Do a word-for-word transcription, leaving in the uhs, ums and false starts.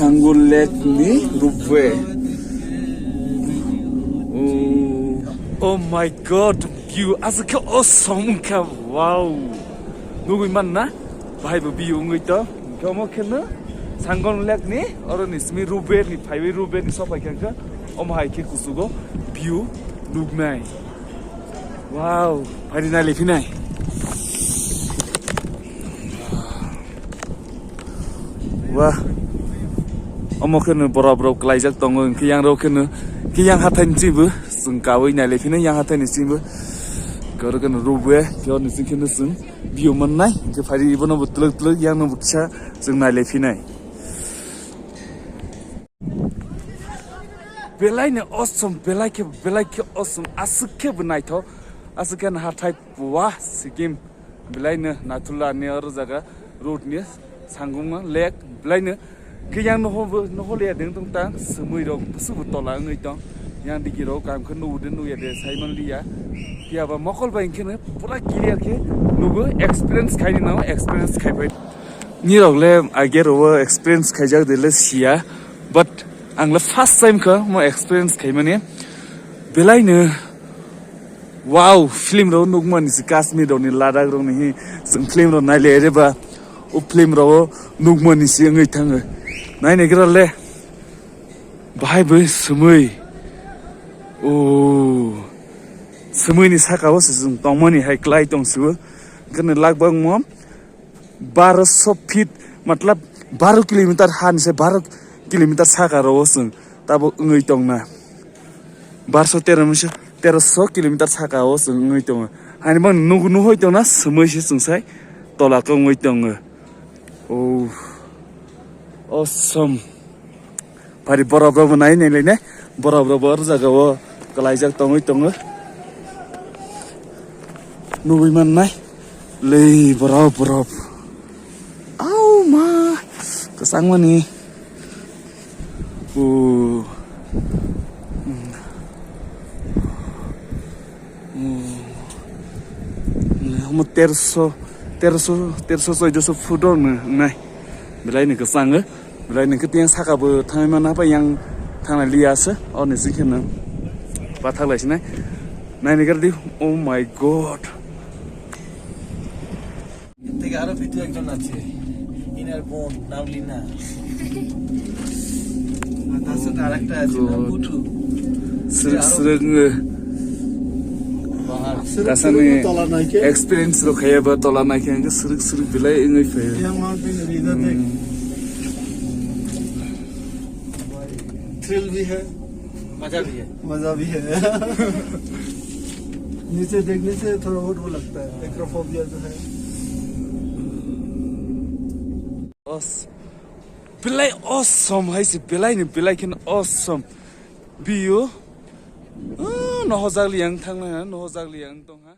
Sango Lake ni roadway. Oh, oh my God, view aswk khe awesome wngkha, wow. Nugwi man na, bahai bo view wngwi tong. Hwnkhe omo khe no Sango Lake ni, oro ni simi roadway ni phaiwi roadway ni sopai kha khe, omo hai khe kuchugo view nuknai. Wow, phari nai liphinai. Wah. Omo kheno borok borok klaijak tongo, hwnkhe yang rok kheno, hwnkhe yang hathai ni chibo, chwng kawi nai liphinai yang hathai ni chibo. Koro kheno roadway, khe ni sing kheno chwng view mannai, hwnkhe phari ibono bo twlwk twlwk, yang no bo kisa chwng nai liphinai. Belai no awesome, belai khe, belai khe awesome, aswk khe bo naithok, aswk khe hathai puwa sikim, belai no naithula ni oro jaga road ni sanguma lake, belai no khe yang noho bo, noho le deng tong tang, swmwi rok busu bo tola wngwi tong, yang digi rok kam khe nugo de nugya de sai man liya, phiya ba mokol bai khe no pura clear khe nugo, experience khai ni nang, experience khai bai. Nirok le age ro experience khaijak de le siya, but ang le first time kha mo experience khaimani. Belai no wow, film rok nukmani si Kashmir rok ni Ladakh rok ni hi, chwng film rok nai le re ba, o film rok nukmani si wngwi thango. Nai nai gra le bahai bo swmwi, o swmwi ni saka o se chwng tongmani hai klai tong sibo, kene lak bang mo. Baroso feet, matlab, baro kilometer han se baro kilometer saka ro o chwng tabuk wngwi tongna. Baroso tero misa, teroso kilometer saka o chwng wngwi tongo. Hani bang nugo nuhoi tongna, swmwi se chwng sai tola khe wngwi tongo. Oh, awesome. Phari borok rok bo nai nai le ne. Borok rok bo oro jaga o kwlaijak tongwi tongo. Nugwi mannai. Lei borok borok. Au ma. Kwchangmani. O. Omo terso, terso, terso, choudoso foot rok no wngnai. Belai ni kwchango. Belai ni kwtwi yang saka bo thangwi mano, haphai yang thangna liya se. O ni sing khe no pathak lai sinai. Nai ni gari di. Oh my God. এর থেকে আরো ভিতরে একজন আছে, ইনার বোন নাম লিনা। আর তার সাথে আরেকটা আছে, নাম Putu. Srwk srwk wngwi. Kasani experience rok khaiya ba tola naikhe hwnkhe srwk srwk belai wngwi phaio. Thrill bhi hai. मजा भी है। मजा भी है। नीचे देखने से थोड़ा बहुत वो लगता है, एक्रोफोबिया जो है। Os-, belai awesome hai se, belai ni belai khe awesome. Biyo. Ah, nohojak liyang thang na, nohojak liyang tong ha.